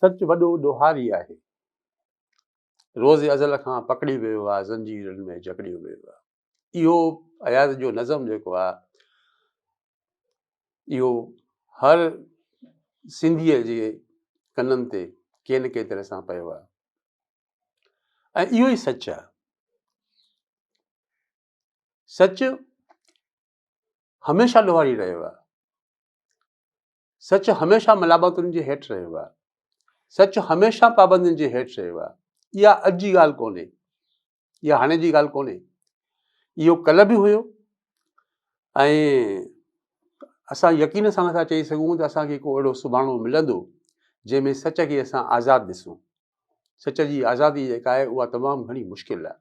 سچ وڏو ڏوهاري آهي. روز ازل کان پڪڙي ويو آ، زنجيرن ۾ جڪڙي ويو آ. اهو اياز جو نظم جيڪو آ اهو هر سنڌيء جي ڪنن تي ڪنهن نه ڪنهن طرح سان پيو آ ۽ اهو ئي سچ آ. سچ هميشه ڏوهاري رهيو آ. سچ هميشه ملامتن جي هيٺ رهيو آهي. سچ هميشه پابندين جي هيٺ رهيو آهي. اها اڄ جي ڳالهه ڪونهي. اها هاڻي جي ڳالهه ڪونهي. اهو ڪلهه به هيو ۽ اسان يقين سان نٿا چئي سگهون ته اسان کي ڪو اهڙو سڀاڻو ملندو جنهن ۾ سچ کي اسان آزاد ڏسون. سچ جي آزادي جيڪا آهي اها تمام گهڻي مشڪل آهي.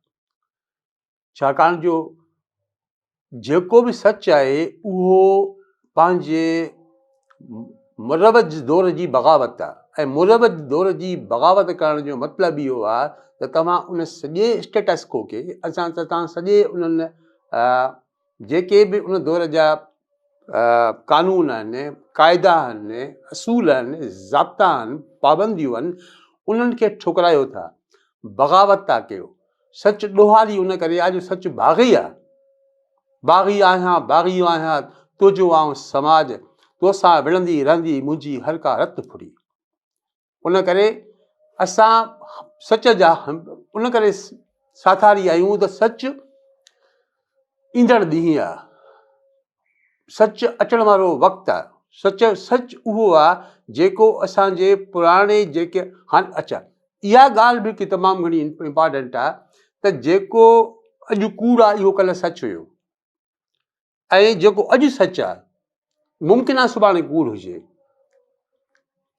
ڇاڪاڻ جو جيڪو به سچ آهي اهو پنهنجي مروج دور جي بغاوت آهي ۽ مروج دور جي بغاوت ڪرڻ جو مطلب اهو آهي ته توهان ان سڄي اسٽيٽس ڪو کي اسان ته توهان سڄي انهن جيڪي به ان دور جا قانون آهن، قاعدا آهن، اصول آهن، ضابطا آهن، پابنديون آهن، انهن کي ٺڪرايو ٿا، بغاوت ٿا ڪيو. سچ ڏوهاري ان ڪري آهي جو سچ باغي آهي. باغي آهيان، باغي آهيان، تنهنجو آئون سماج، توسان وڙهندي رهندي منهنجي هر ڪا رت ڦري. ان ڪري اسان سچ جا ان ڪري ساٿاري آهيون ته سچ ايندڙ ڏينهن آ، سچ اچڻ وارو وقت آ، سچ سچ اهو آ جيڪو اسان جي پراڻي جيڪي هاڻ اچا اها ڳالهه به هڪ تمام گهڻي امپارٽنٽ آ ته جيڪو اڄ ڪوڙ آ اهو ڪلهه سچ هيو. ۽ جيڪو اڄ سچ آ، ممڪن آ سڀاڻي ڪوڙ هجي.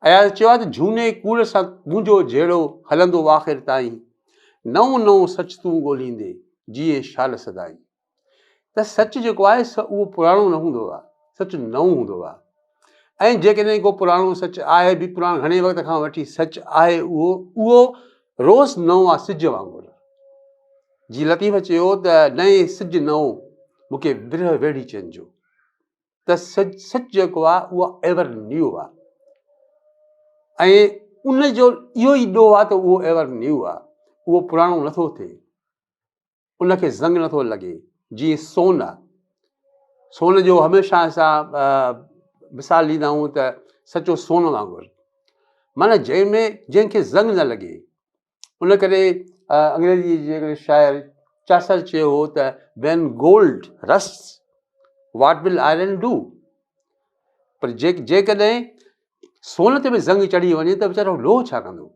اياز چيو آ ته جهوني ڪوڙ سان منهنجو جهيڙو هلندو آخر تائين، نئون نئون سچ تون ڳوليندي، جيئين شال سدائين. ته سچ جيڪو آهي سو اهو پراڻو نه هوندو آ، سچ نئون هوندو آ. ۽ جيڪڏهن ڪو پراڻو سچ آهي به پراڻو گهڻي وقت کان وٺي سچ آهي اهو اهو روز نئون آ سج وانگر. جي لطيف چيو ته نئين سج نئون مون کي ورهه ويڙهي چين جو ته سج سچ جيڪو آ اهو ايور نيو آ ۽ ان جو اهو ئي ڏوهه آ ته اهو ايور نيو آ اهو پراڻو نٿو ٿئي ان کي زنگ نٿو لڳي جيئن سون آ سون جو هميشه اسان مثال ڏيندا آهيون ته سچو سون وانگر معنی جنهن ۾ جنهن کي زنگ نه لڳي ان ڪري انگريزي جي هڪڙي شاعر چاسر چيو هو ته When gold rusts, what will iron do؟ پر جيڪڏهن سون تي به زنگ چڙهي وڃي ته ويچارو لوهه ڇا ڪندو؟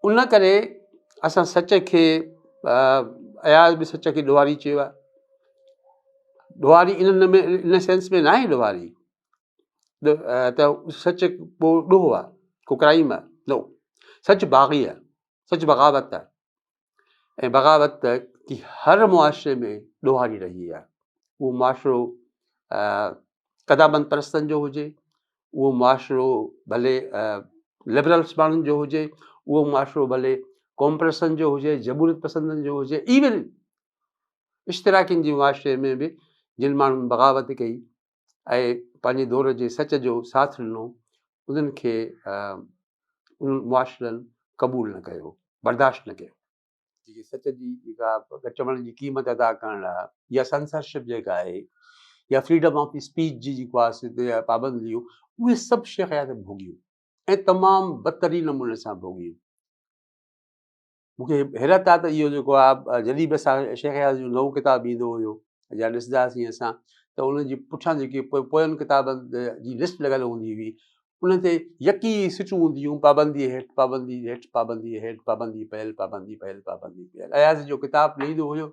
ان ڪري اسان سچ کي اياز به سچ کي ڏوهاري چيو آهي. ڏوهاري ان ۾ ان سينس ۾ ناهي ڏوهاري ته سچ ڪو ڏوهه آهي ڪو ڪرائيم آهي نو سچ باغي آهي سچ بغاوت آهي ۽ بغاوت ڪي هر معاشري ۾ ڏوهاري رهي آهي اهو معاشرو قدامت پرستن جو هجي اهو معاشرو ڀلي لبرلس ماڻهن جو هجي اهو معاشرو ڀلي قوم پرستن جو هجي جمهوريت پسندن جو هجي ايون اشتراڪين جي معاشري ۾ به جن ماڻهن بغاوت ڪئي ۽ پنهنجي دور جي سچ جو ساٿ ڏنو، انهن کي انهن معاشرن قبول نه ڪيو، برداشت نه ڪيو. جيڪي سچ جي جيڪا چوڻ جي قيمت ادا ڪرڻ لاء يا سنسرشپ جيڪا آهي يا فريڊم آف اسپيچ جي جيڪو آهي پابنديون، اهي سڀ شيخ اياز ڀوڳيون ۽ تمام بدترين نموني سان ڀوڳيون. مون کي حيرت آ ته اهو جيڪو آ جڏهن به اسان شيخ اياز جو نئون ڪتاب ايندو هيو يا ڏسندا هئاسين اسان ته ان جي پٺيان جيڪي پوين ڪتابن جي لسٽ لڳل هوندي هئي ان تي يڪي سٽون هوندي هيون پابندي هيٺ پابندي هيٺ پابندي هيٺ پابندي پيل پابندي پيل پابندي پيل اياز جو ڪتاب نه ايندو هيو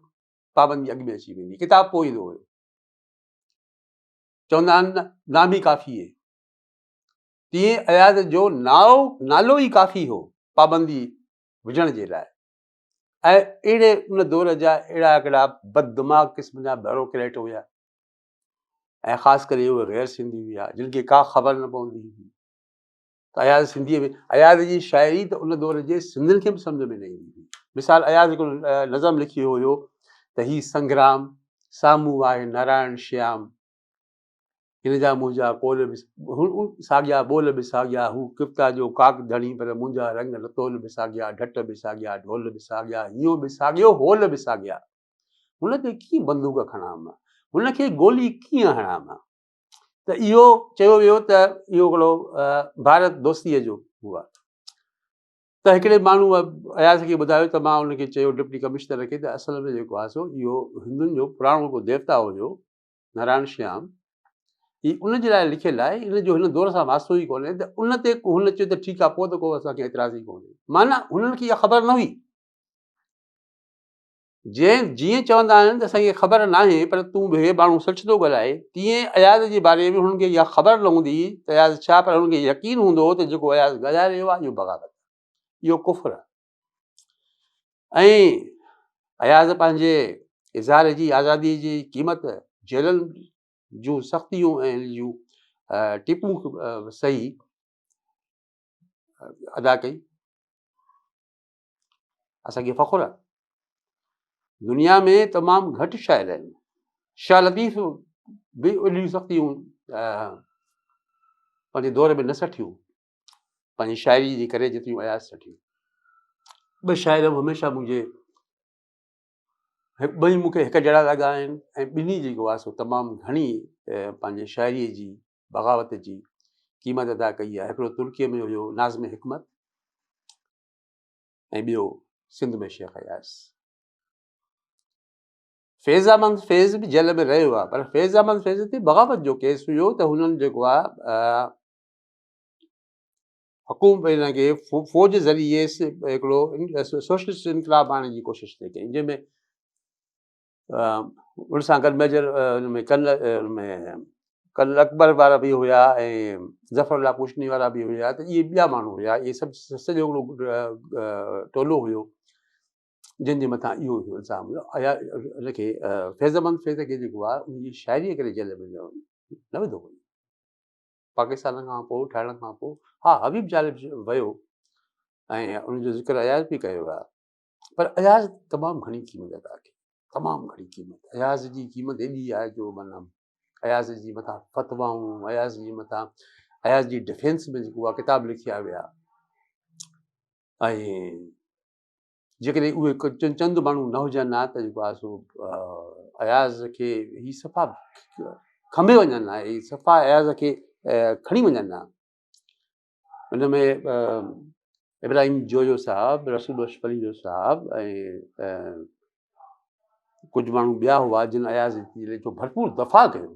پابندي اڳ ۾ اچي ويندي ڪتاب پوء ايندو هيو چوندا آهن نه نام ئي ڪافي هي تيئن اياز جو ناو نالو ئي ڪافي هو پابندي وجهڻ جي لاء ۽ اهڙي ان دور جا اهڙا هڪڙا بددماغ قسم جا بيوروڪريٽ هيا ۽ خاص ڪري اهي غير سنڌي هيا جن کي ڪا خبر نه پوندي هئي ته اياز سنڌيء ۾ اياز جي شاعري ته ان دور جي سنڌين کي به سمجهه ۾ نه ايندي هئي مثال اياز هڪڙو نظم لکيو هيو ته هي سنگرام سامهون آهي نارائڻ شيام هن جا منهنجا قول به ساڳيا، ٻول به ساڳيا، هو ڪوتا جو ڪاڪ ڌڻي پر منهنجا رنگ رتول به ساڳيا، ڍٽ به ساڳيا، ڍول به ساڳيا، هينئون به ساڳيو، هول به ساڳيا. هن تي ڪيئن بندوق کڻان مان، هن کي گولي ڪيئن هڻان مان. ته اهو چيو ويو ته اهو هڪڙو ڀارت دوستيء جو هو آهي. ته هڪڙي ماڻهوء اياز کي ٻڌايو ته مان ان کي چيو ڊپٽي ڪمشنر کي ته اصل ۾ جيڪو آهي سو اهو هندن جو پراڻو ڪو ديوتا هيو نارائڻ شيام، هي ان جي لاء لکيل آهي، ان جو هن دور سان واسطو ئي ڪونهي. ته ان تي هن چيو ته ٺيڪ آهي پوء ته ڪو اسان کي اعتراض ئي ڪونهي. معنيٰ هنن کي اها خبر نه هئي. جنهن جيئن چوندا آهن ته اسان کي خبر ناهي پر تون به هي ماڻهو سچ ٿو ڳالهائي، تيئن اياز جي باري ۾ هنن کي اها خبر نه هوندي هئي ته اياز ڇا پر هنن کي يقين هوندو هو ته جيڪو اياز ڳالهائي رهيو آهي اهو بغاوت آهي، اهو ڪفر آهي. ۽ اياز پنهنجي اظهار جي آزادي جي قيمت جيلن جون سختيون ۽ هن جون ٽيپون سهي ادا ڪئي. اسان کي فخر آهي. دنيا ۾ تمام گهٽ شاعر آهن. شاهه لطيف به اهڙيون سختيون پنهنجي دور ۾ نه سٺيون پنهنجي شاعري جي ڪري جيتريون اياز سٺيون. ٻه شاعر هميشه منهنجي ٻئي مون کي هڪ جهڙا لڳا آهن ۽ ٻنهي جيڪو آهي سو تمام گهڻي پنهنجي شاعريء جي بغاوت جي قيمت ادا ڪئي آهي. هڪڙو ترڪيء ۾ هيو ناظم حڪمت ۽ ٻيو سنڌ ۾ شيخ اياز. فيض احمد فيض به جيل ۾ رهيو آهي پر فيض احمد فيض تي بغاوت جو ڪيس هيو ته هنن جيڪو آهي حڪومت هن کي فوج ذريعي هڪڙو سوشلسٽ انقلاب آڻڻ جي ڪوشش ٿي ڪئي جنهن ۾ ان سان گڏ ميجر ان ۾ ڪرنل ان ۾ ڪرنل اڪبر وارا به هيا ۽ ظفر الله ڪوشني وارا به هيا ته اهي ٻيا ماڻهو هيا اهي سڀ سڄو هڪڙو ٽولو هيو جن جي مٿان اهو هيو الزام هيو يا ان کي فيض احمد فيض کي جيڪو آهي ان جي شاعريء ڪري جيل ۾ نه وڌو ويو پاڪستان کان پوء ٺهڻ کان پوء ها حبيب جالب ويو ۽ ان جو ذڪر اياز به ڪيو آهي پر اياز تمام گهڻي قيمت ادا ڪئي، تمام گهڻي قيمت. اياز جي قيمت ايڏي آهي جو معنيٰ اياز جي مٿان فتوائون، اياز جي مٿان اياز جي ڊفينس ۾ جيڪو آهي ڪتاب لکيا ويا ۽ جيڪڏهن اهي چند ماڻهو نه هجن ها ته جيڪو آهي سو اياز کي هي صفا کنڀي وڃن ها، هي صفا اياز کي کڻي وڃن ها. ان ۾ ابراهيم جويو صاحب، رسول بخش پليجو صاحب ۽ ڪجهه ماڻهو ٻيا هئا جن اياز جو ڀرپور دفاع ڪيو.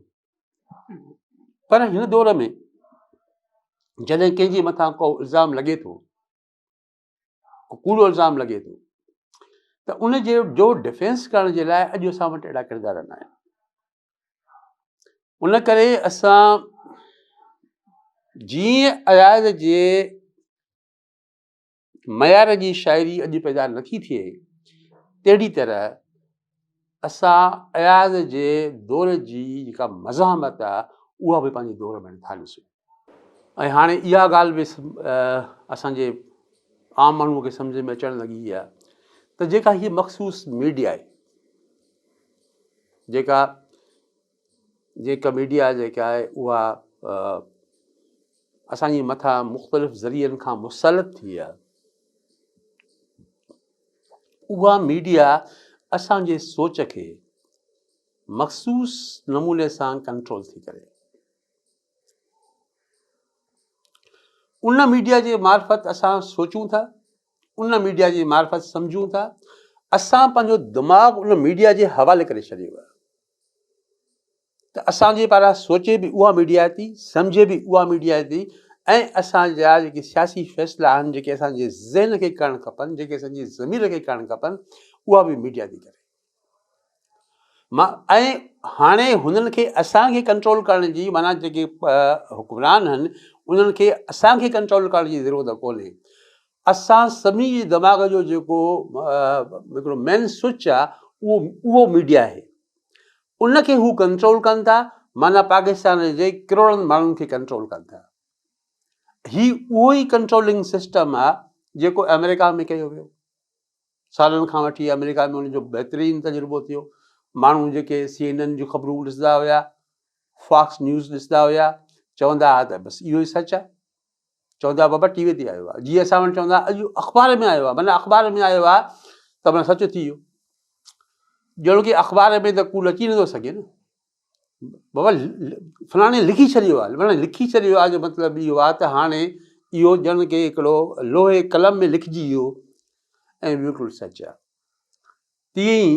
پر هن دور ۾ جڏهن ڪنهن جي مٿان ڪو الزام لڳي ٿو، ڪو ڪوڙو الزام لڳي ٿو ته ان جي جو ڊفينس ڪرڻ جي لاء اڄ اسان وٽ اهڙا ڪردار نه آهن. ان ڪري اسان جيئن اياز جي معيار جي شاعري اڄ پيدا نٿي ٿئي تهڙي طرح اسان اياز جي دور جي جيڪا مزاحمت آهي اها به پنهنجي دور ۾ نٿا ڏسون ۽ هاڻي اها ڳالهه به اسان جي عام ماڻهوء کي سمجهه ۾ اچڻ لڳي آهي ته جيڪا هي مخصوص ميڊيا آهي جيڪا جيڪا ميڊيا جيڪا آهي اها اسان جي مٿان مختلف ذريعن کان مسلط ٿي آهي اها ميڊيا اسان جي سوچ کي مخصوص نموني سان ڪنٽرول ٿي ڪري. ان ميڊيا جي معرفت اسان سوچون ٿا، ان ميڊيا جي معرفت سمجهون ٿا، اسان پنهنجو دماغ ان ميڊيا جي حوالي ڪري ڇڏيو آهي ته اسان جي پاران سوچي به اها ميڊيا ٿي، سمجهي به اها ميڊيا ٿي ۽ اسان جا جيڪي سياسي فيصلا آهن، جيڪي اسان جي ذهن کي ڪرڻ کپن، جيڪي اسان جي ضمير کي ڪرڻ کپن، اها به ميڊيا ٿي ڪري. مان ۽ هاڻي هنن کي اسان کي ڪنٽرول ڪرڻ جي معنيٰ جيڪي حڪمران آهن انهن کي اسان کي ڪنٽرول ڪرڻ جي ضرورت ڪونهي. اسان سڀني جي دماغ جو جيڪو هڪڙو مين سوئچ آهي اهو اهو ميڊيا آهي. ان کي هو ڪنٽرول ڪن ٿا معنيٰ پاڪستان جي ڪروڙن ماڻهن کي ڪنٽرول ڪن ٿا. هي اهو ئي ڪنٽرولنگ سسٽم آهي جيڪو آمريڪا ۾ ڪيو ويو. سالن کان وٺي آمريڪا ۾ ان جو بهترين تجربو ٿيو. ماڻهو جيڪي سي اين اين جون خبرون ڏسندا هيا، فاڪس نيوز ڏسندا هيا، چوندا ها ته بس اهو ئي سچ آهي. چوندا بابا ٽي وي تي آيو آهي، جيئن اسان وٽ چوندا اڄ اخبار ۾ آيو آهي، معنيٰ اخبار ۾ آيو آهي ته معنيٰ سچ ٿي ويو. ڄڻ ڪي اخبار ۾ ته ڪوڙ اچي نٿو سگهي نه. بابا فلاڻي لکي ڇڏيو آهي، معنيٰ لکي ڇڏيو آهي جو مطلب اهو آهي ته هاڻي اهو ڄڻ ڪي هڪڙو لوهي قلم ۾ لکجي ويو ۽ بلڪل سچ آهي. تيئن ئي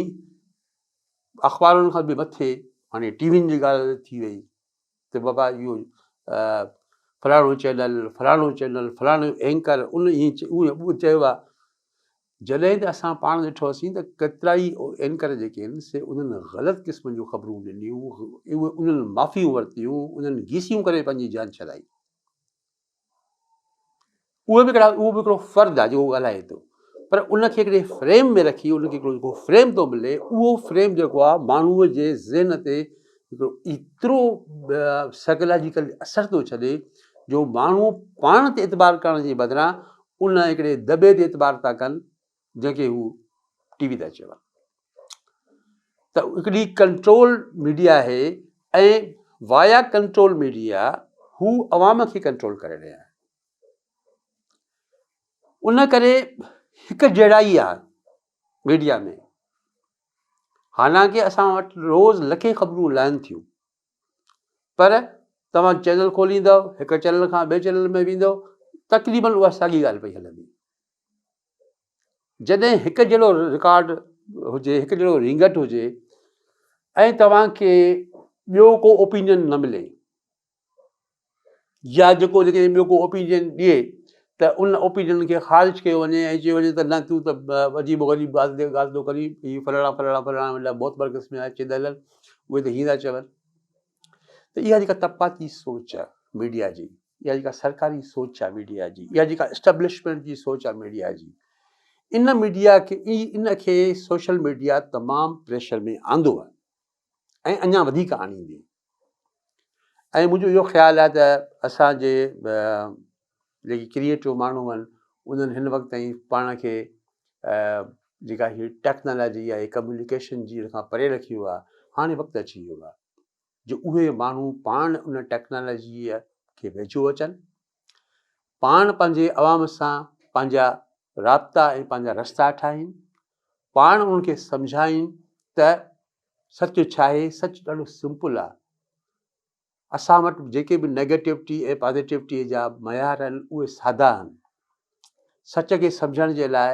اخبارن کان به مٿي هاڻي ٽي وين جي ڳالهه ٿي وئي ته بابا اهو فلاڻو چينل فلاڻو چينل فلاڻو اينڪر ان ائين چيو آهي. جڏهن ته اسان پاڻ ڏٺوسين ته ڪيترائي اينڪر جيڪي آهن سي انهن غلط قسم جون خبرون ڏنيون، اهي انهن معافيون ورتيون، انهن گيسيون ڪري پنهنجي جان ڇڏائي. اهو به هڪڙا اهو به هڪڙو فرد آهي جيڪو ڳالهائي ٿو پر ان کي هڪڙي فريم ۾ رکي ان کي هڪڙو جيڪو فريم ٿو ملي اهو فريم جيڪو آهي ماڻهوء جي ذهن تي هڪڙو ايترو سائيڪالاجيڪل اثر ٿو ڇڏي جو ماڻهو پاڻ تي اعتبار ڪرڻ جي بدران ان هڪڙي دٻي تي اعتبار ٿا ڪن جنهن کي هو ٽي وي ٿا چون ته هڪڙي ڪنٽرول ميڊيا آهي ۽ وايا ڪنٽرول ميڊيا هو عوام کي ڪنٽرول ڪري رهيا آهن ان ڪري هڪ جهڙائي آهي ميڊيا ۾ حالانڪه اسان وٽ روز لکين خبرون لهن ٿيون پر توهان چينل کوليندؤ هڪ چينل کان ٻئي چينل ۾ ويندؤ تقريبن اها ساڳي ڳالهه پئي هلندي. جڏهن هڪ جهڙو رڪارڊ هجي هڪ جهڙو رينگٽ هجي ۽ توهان کي ٻيو ڪو اوپينين نه ملي يا جيڪو جيڪڏهن ٻيو ڪو اوپينين ڏئي ته ان اوپينين کي خارج ڪيو وڃي ۽ چيو وڃي ته نه تون ته عجيب و غريب ڳالهه ڳالهه ٿو ڪرين هي فلاڻا فلاڻا فلاڻا وڏا معتبر قسم جا چينل آهن اهي ته هيئن ٿا چون ته اها جيڪا طبقاتي سوچ آهي ميڊيا جي اها جيڪا سرڪاري سوچ آهي ميڊيا جي اها جيڪا اسٽيبلشمينٽ جي سوچ آهي ميڊيا جي ان ميڊيا کي ان کي سوشل ميڊيا تمام پريشر ۾ آندو آهي ۽ اڃا وڌيڪ آڻيندي ۽ منهنجو اهو خيال آهي ته اسان جي جيڪي ڪريئيٽو ماڻهو آهن انهن هن وقت تائين پاڻ کي جيڪا هي ٽيڪنالاجي آهي ڪميونيڪيشن جي ان کان پري رکيو آهي هاڻي وقت اچي ويو آهي جو اهي ماڻهو پاڻ ان ٽيڪنالاجيء کي ويجهو اچن پاڻ پنهنجي عوام سان پنهنجا رابطا ۽ پنهنجا رستا ٺاهين پاڻ انهن کي سمجهائين ته سچ ڇا آهي؟ سچ ڏاڍو سمپل آهي. اسان وٽ جيڪي به نيگيٽوٽي ۽ پازيٽوٽي جا معيار آهن اهي سادا آهن. سچ کي سمجهڻ جي لاء،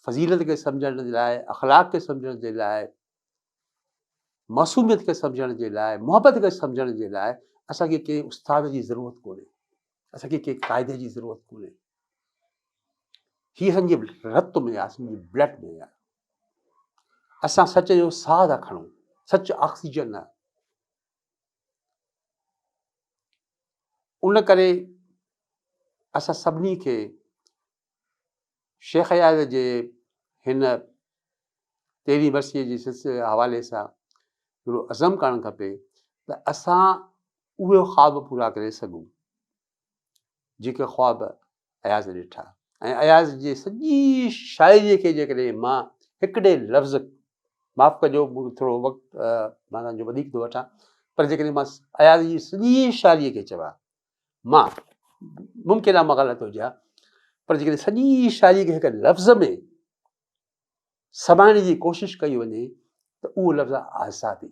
فضيلت کي سمجهڻ جي لاء، اخلاق کي سمجهڻ جي لاء، معصوميت کي سمجهڻ جي لاء، محبت کي سمجهڻ جي لاء اسان کي ڪنهن استاد جي ضرورت ڪونهي. اسان کي ڪنهن قاعدي جي ضرورت ڪونهي. هي اسان جي رت ۾ آهي، اسان جي بلڊ ۾ آهي. اسان سچ جو ساهه ٿا کڻون، سچ آڪسيجن آهي. ان ڪري اسان سڀني کي شيخ اياز جي هن تيرهين ورسيء جي سلسلي حوالي سان هڪڙو عزم ڪرڻ کپي ته اسان اهي خواب پورا ڪري سگهون جيڪي خواب اياز ڏٺا ۽ اياز جي سڄي شاعريء کي جيڪڏهن مان هڪڙي لفظ معاف ڪجو مون ٿورو وقت مان توهان جو وڌيڪ ٿو وٺان پر جيڪڏهن مان اياز جي سڄي شاعريء کي چوان مان ممڪن آهي مان غلط هجان پر جيڪڏهن سڄي شاعريء کي هڪ لفظ ۾ سمائڻ جي ڪوشش ڪئي وڃي ته اهو لفظ آهي آزادي.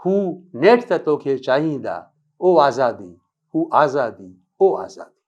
هو نيٺ ته توکي چاهيندا او آزادي، هو آزادي، او آزادي.